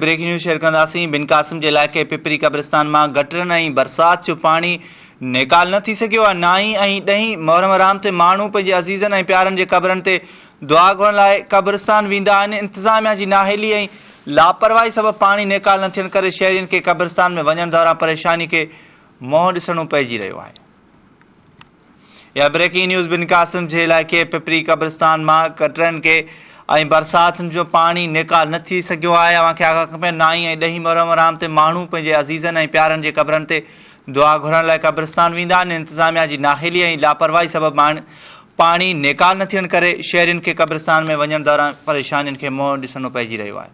Breaking news share ڪنداسين، بن قاسم جي علائقي پپري قبرستان مان گٽرن ۽ برسات جو پاڻي نيڪال نه ٿي سگهيو آهي، نائين ۽ ڏهين محرم الحرام تي ماڻهو پنهنجي عزيزن ۽ پيارن جي قبرن تي دعا گهرڻ لاء قبرستان ويندا آهن، انتظاميا جي نااهلي ۽ لاپرواهي سبب پاڻي نيڪال نه ٿيڻ ڪري شهرين کي قبرستان ۾ وڃڻ دوران پريشاني کي منهن ڏسڻو پئجي رهيو آهي. يا بريڪنگ نيوز بن قاسم جي علائقي پپري قبرستان مان گٽرن کي ۽ برساتن جو پاڻي نيڪال نه ٿي سگهيو آهي اوهان کي آگاهه ڪيون پيا نائين ۽ ڏهين محرم الحرام تي ماڻهو پنهنجي عزيزن ۽ پيارن جي قبرن تي دعا گهرڻ لاء قبرستان ويندا آهن انتظاميا جي نااهلي ۽ لاپرواهي سبب پاڻي نيڪال نه ٿيڻ ڪري شهرين کي قبرستان ۾ وڃڻ دوران پريشانين کي منهن ڏسڻو پئجي رهيو آهي.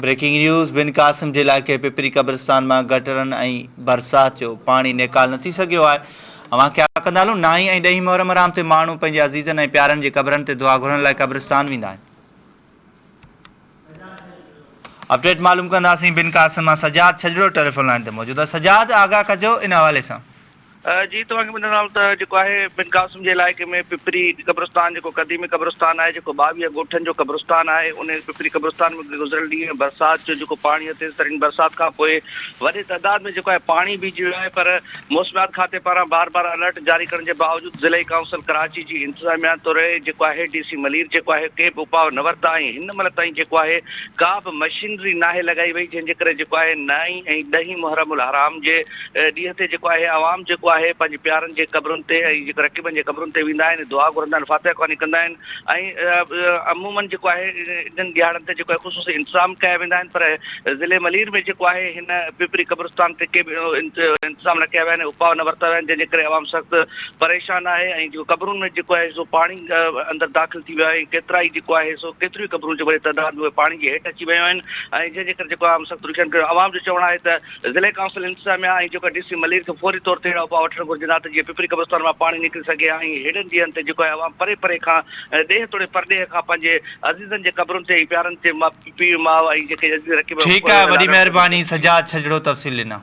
بريڪنگ نيوز بن قاسم جي علائقي پپري قبرستان مان گٽرن ۽ برسات جو پاڻي نيڪال نه ٿي سگهيو آهي اوهان کي آگاهه ڪندا هلون نائين ۽ ڏهين محرم الحرام تي ماڻهو پنهنجي عزيزن ۽ پيارن جي قبرن تي دعا گهرڻ لاء قبرستان ويندا آهن اپڊيٽ معلوم ڪنداسين بن قاسم مان سجاد ڇڄڙو ٽيليفون لائين تي موجود آهي سجاد آگاهه ڪجو ان حوالي سان. جي توهان کي ٻڌندو هلان ته جيڪو آهي بن قاسم جي علائقي ۾ پپري قبرستان جيڪو قديمي قبرستان آهي جيڪو 22 ڳوٺن جو قبرستان آهي ان پپري قبرستان ۾ گذريل ڏينهن برسات جو جيڪو پاڻي تيز ترين برسات کان پوء وڏي تعداد ۾ جيڪو آهي پاڻي بيهجي ويو آهي پر موسميات کاتي پاران بار بار الرٽ جاري ڪرڻ جي باوجود ضلعي ڪائونسل ڪراچي جي انتظاميا توڙي جيڪو آهي ڊي سي ملير جيڪو آهي ڪي به اپاء نه ورتا ۽ هن مهل تائين جيڪو آهي ڪا به مشينري ناهي لڳائي وئي جنهن جي ڪري جيڪو آهي نائين ۽ ڏهين محرم الحرام جي ڏينهن تي جيڪو آهي عوام جيڪو آهي پنهنجي پيارن جي قبرن تي ۽ جيڪو رقيبن جي قبرن تي ويندا آهن دعا گهرندا آهن فاتحه خواني ڪندا آهن ۽ عمومن جيڪو آهي انهن ڏهاڙن تي جيڪو آهي خصوصي انتظام ڪيا ويندا آهن پر ضلعي ملير ۾ جيڪو آهي هن پپري قبرستان تي ڪي به انتظام نه ڪيا ويا آهن اپاء نه ورتا ويا آهن جنهن جي ڪري عوام سخت پريشان آهي ۽ جيڪو قبرن ۾ جيڪو آهي سو پاڻي اندر داخل ٿي ويو آهي ڪيترا ئي جيڪو آهي سو ڪيتريون قبرون جي وڏي تعداد ۾ پاڻي جي هيٺ اچي ويون آهن ۽ جنهن جي ڪري جيڪو عوام سخت ڏکيائين ڪري عوام جو چوڻ آهي ته ضلعي ڪائونسل انتظاميا ۽ جيڪو ڊي سي ملير کي فوري طور تي اهڙا اپاء وٺڻ گهرجن ها ته جيئن پپري قبرستان مان پاڻي نڪري سگهي ها ۽ ههڙن ڏينهن تي جيڪو آهي عوام پري پري کان ڏيهه توڙي پرڏيهه کان پنهنجي عزيزن جي قبرن تي ۽ پيارن تي پيء ماء ۽ جيڪي عزيز رقيب ٺيڪ آهي وڏي مهرباني سجاد ڇڄڙو تفصيل ڏنا.